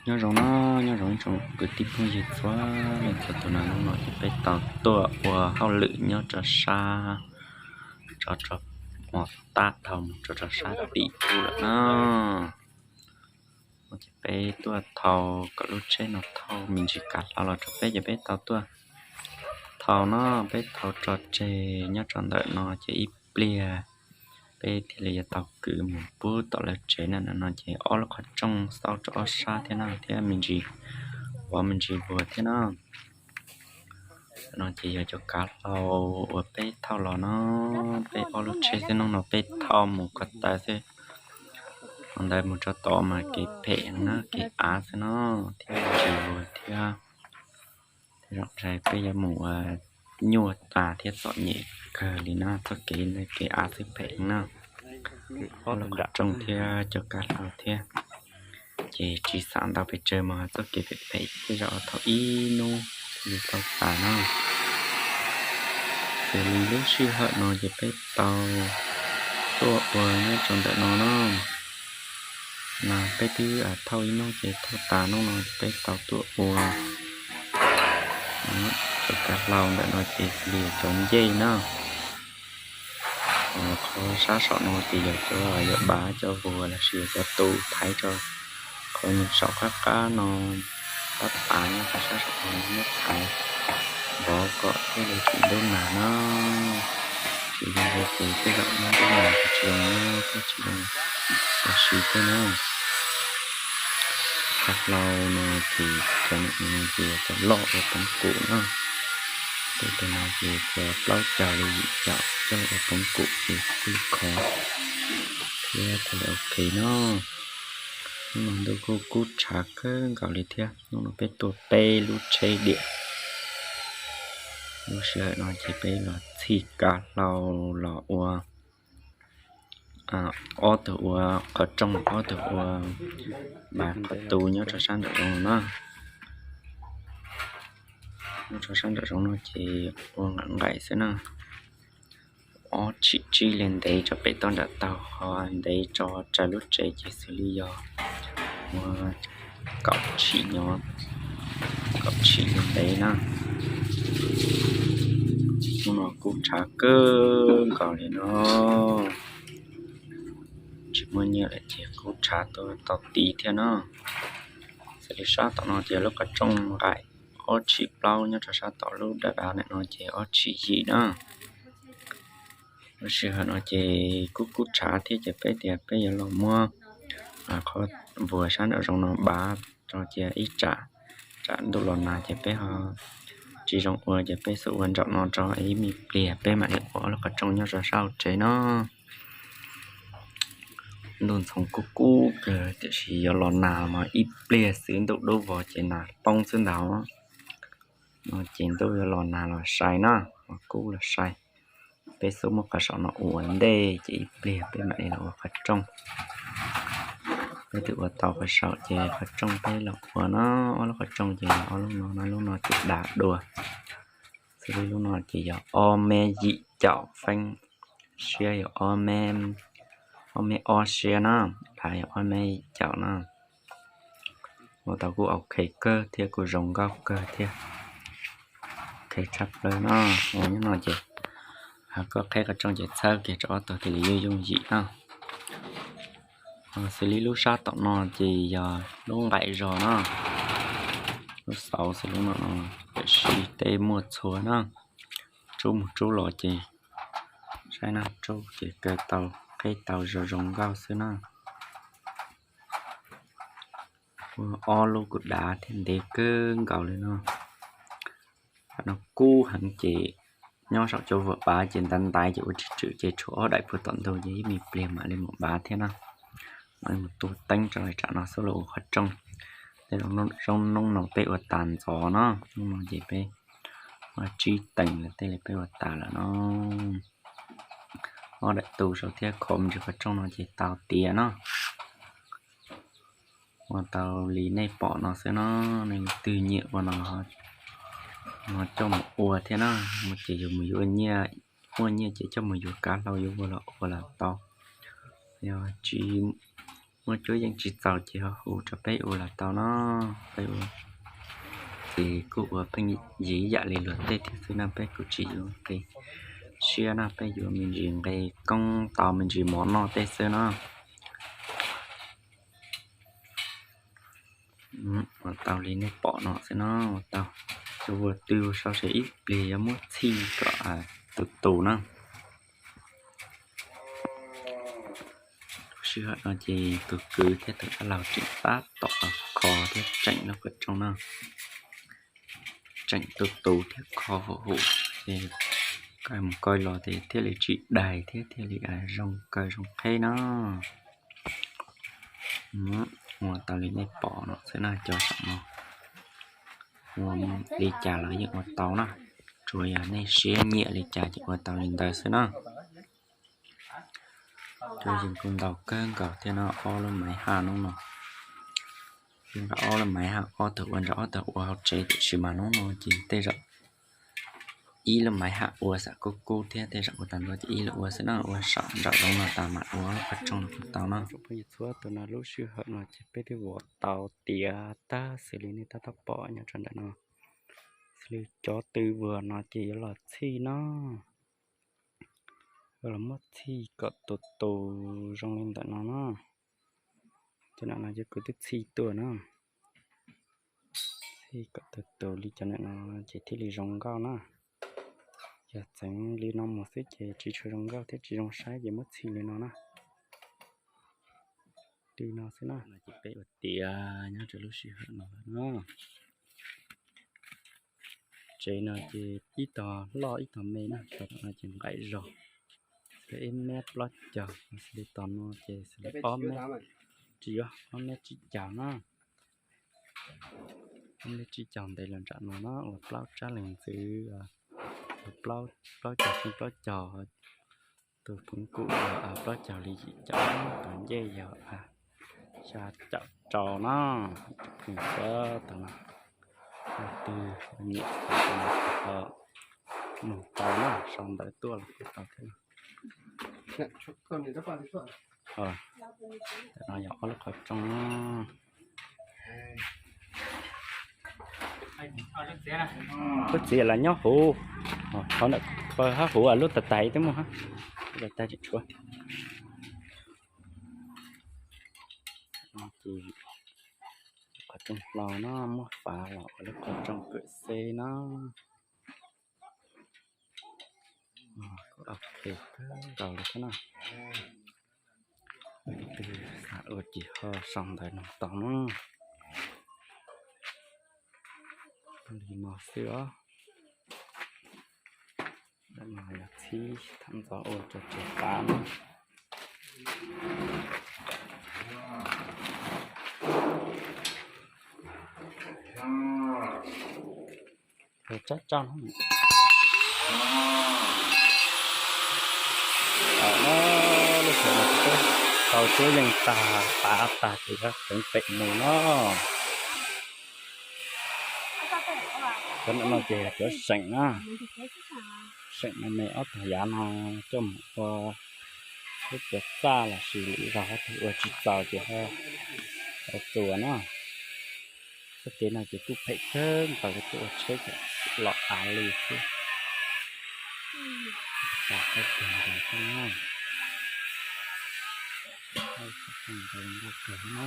Nyob zoo no, nyob zoo ib tsoom kwv tij phooj ywg txhua leej txhua tus na. Hnub no ces peb tau tuaj ua hauj lwm nyob rau sab, tso rau hmo tab dhau mus rau rau sab tim ub lawm na. Ces peb tuaj thau kom lub tsheb no thauj me ntsis kav hlau los rau peb ces peb tau tuaj thau no, peb thau tso tseg nyob rau ntawm no ces ib pliag peb thiaj li yuav tau kwv mus pub tom lawv tsev na. No ces ob lub qhov rooj xauj rau ob sab thiab na, thiab me ntsis vov me ntsis vuag thiab na. No ces yog cov kav hlau uas peb thauj los no, peb ob lub tsheb xwb. Hnub no peb thauj mus ko taw xwb, qhov ntawd mus rau tod mas kev phem heev na, kev av xwb no, thiab me ntsis vuag thiab. Tej zaum ntshe peb yuav mus ua nyuaj tas thiab txom nyem kawg li na, txoj kev ntawd kev av xwb phem heev na. Ob lub qhov rooj thiab cov kav hlau thiab, ces tsis xav ntau pes tsawg mas txoj kev phem phem tej zaum thaum ib hnub thiaj li tau tas na. Xws li lub sij hawm no ces peb tau tuaj ua nyob rau ntawm no na. Mas peb twb thauj ib hnub ces thauj tas, hnub no peb tau tuaj ua cov kav hlau ntawm no ces xws li cov ncej na. Qhov sab saum no ces yog cov, yog bav cov vuag lossis yog cov tu thaiv rau qhov nyuag saum qab qab no, tab pav nyob rau sab saum no muab thaiv vov kom thiaj li tsis ntub nag na. Tsis zoo ces tej zaum nyob ntub nag ces tsis zoo nyob thiab tsis zoo ua si thiab na. Kav hlau no ces cov no ces yog cov loj ua poov kum na. Tej tus no ces cov plaub caug li yim caum coj los ua poov kum ces kuj li khov thiab thiaj li ok na. Hnub no ntuj kuj kub tshav kawg nkaus li thiab. Hnub no peb tuaj peb lub tsheb diam. Lub sij hawm no ces peb los txhij kav hlau los ua ob tug ua qhov rooj, ob tug ua bav qhov tu nyob rau sab nraum zoov no na. Nyob rau sab nraum zoov no ces ua nqaim nqaim xwb na. Ob tshim tsib li ntev rau pem toj nram taug, ho ntev tso raws lub tsev ces xws li yog ua kaum tshim, kaum tshim li ntev na. Hnub no kub tshav kawg nkaus li no, tsis muaj nyiaj lawm ces kub tshav tuaj tau tiv thiab na. Xws li sab tom no ces lub qhov rooj nqaim ob tshim plaub, nyob rau sab tom lub dav dav ntawm no ces ob tshim yim na. Lub sij hawm no ces kub kub tshav thiab ces peb tias peb yuav los muab qhov vuag sab nraum zoov no bav rau cia ib tsam, tsam ntuj los nag ces peb ho tsis zoo ua ces peb xub ua nraum no rau ib me pliag peb mam li ua ob lub qhov rooj nyob rau sab hauv tsev no. Ntuj ntxhoo kub kub kawg tiam sis yuav los nag mas ib pliag xwb ntuj dub vog ces nag poob xwb ntag. No ces ntuj yuav los nag los sai na, los kub los sai. Peb xub muab qhov saum no ua ua ntej ces ib pliag peb mam li los ua qhov rooj. Peb twb ua tau qhov saum ces qhov rooj peb los ua no, ob lub qhov rooj ces yog ob lub no, lub no ces dav dua. Xws li lub no ces yog ob mev yim caum feeb, siab yog ob mev, ob mev ob siab na, dav yog ob mev yim caum na. Ua tau kuj ok kawg thiab kuj zoo nkauj kawg thiab. Ok tshaj plaws no. Ua nyob no ces koj qheb qhov rooj ces txhawb kiag rau ob tog thiaj li yooj yooj yim na. Xws li lub sab tom no ces yog lub nqaim zog na, lub xauv xws li lub no no, tiam sis tej muaj txhua na, rub mus rub los ces saib na, rub ces kaw tau qheb tau zoo zoo nkauj xwb na. Ua ob lub kuj dav thiab ntev kawg nkaus li no. Qhov no kub heev ces nyob saum cov vuag bav ces ntaiv ntaiv ces ua tsis tswm ces tshuav ob daim puag tom ntug ces ib me pliag mam li mus bav thiab na. Mam li mus tu teeb rau tsam no xwb los ua qhov rooj. Tej zoo noob no peb ua tas ntxov no, noob no ces peb ua tsib teev lawm tej li peb ua tas lawm no. Ob daim tu saud thiab khov ntsis qhov rooj no ces tau tiav no. Ua tau li nej pom no xwb no, nej leej twg nyiam ua no, no coj mus ua thiab na. Muaj ces yus mus yuav nyiaj, muaj nyiaj ces coj mus yuav kav hlau yuav ua los ua los tau. Yog tsis Muaj cuab yeej tsis txaus ces ho hu rau peb ua los tau no. Peb ua ces kuj ua pheej yim yam li luag tej thiab xwb na, peb kuj tsis yuav nqi siab na, peb yuav me ntsis nqi koob tau me ntsis mov noj tej xwb no. Ua tau li nej pom no xwb no, ua tau. Cov vuas twg sau se ib pliag yuav muab txhij kom tus tus na. Lub sij hawm no ces tus kwv thiab tus dab laug tseem tab tom kho thiab tseem lub qhov rooj no, tseem tus tus thiab kho hauv hum, ces kaw mus kaw los ces thiaj li tsis dais thiab thiaj li zoo kaw zoo qheb no. Ua tau li nej pom no xwb na, cov saum no ua li cas los yeej ua tau na, tsuas yog nej siab nyiam li cas ces ua tau li ntawd xwb na. Cuab yeej kuj ntau kawg nkaus thiab no, ob lub maiv haj hnub no, nram ob lub maiv haj ob tug ua, nram ob tug ua hauv tsev, tiam sis mas hnub no ces tej zaum ib lub maiv haj ua xam kub kub thiab tej zaum ua tag nrho ces ib lub ua xwb na, ua saum nraum zoov no tas mam ua lub qhov rooj no kuj tau no. Phooj ywg txhua tus no, lub sij hawm no ces peb twb vuas tau tiav tag xws li nej tab tom pom nyob rau ntawm no. Xws li cov tw vuas no ces yuav los txhij no, yuav los muab txhij kom tus tus zoo li ntawm no na. Cov no no ces kuv twb txhij tuaj na, txhij kom tus tus li cov no no ces thiaj li zoo nkauj na. Yog txeev li no mus xwb ces tsis tshua zoo nkauj thiab tsis zoo saib ces muab txhij li no na. Li no xwb na, ces peb ua tiav nyob rau lub sij hawm no na. Tsev no ces ib tog loj ib tog me na, tog no ces nqaim zog, xws li ib mev plaub caug, xws li tog no ces xws li ob mev, tsis yuav, ob mev tsib caug na. Ob mev tsib caug ntev los nram no na, ua plaub tsab leeg ntxwv, ua plaub caug xyoo plaub caug, tus phoov kum yog plaub caug li yim caum, tus ncej yog xya caum rau na. Tus phoov kum tod no, leej twg nyiam ho nug tau na, sau ntawv tuaj los kuj tau thiab. Ntawm no yog ob lub qhov rooj. Lub txiv los nyob huv, qhov ntawm qhov hab huv lub tas tas twb muaj hab, lub tas tas tseem tshuav. Ces qhov rooj hlau no muab fav los ua lub qhov rooj kawm xeb no. Ok kawg nkaus li thiab na. Leej twg xav ua ces ho sau ntawv nug tau na. Li no xwb os. Ntawm no yog txhib, thaum ntxov ua rau tsev fav na. Tsab tsab no, lub sij hawm no tau cuab yeej tag fav tag ces yuav tseev pem mus no. Cov no ces cov seem na, seem me me ob tog yav no coj mus ua lub cov txaj los sis lwm zog, ho tus ua tsis txaus ces ho txuas na. Txoj kev no ces kuj phem kawg nkaus li, tuaj ua tsheb los av li xwb. Txog qhov twg nkaus thiab na. Nkauj kawg na.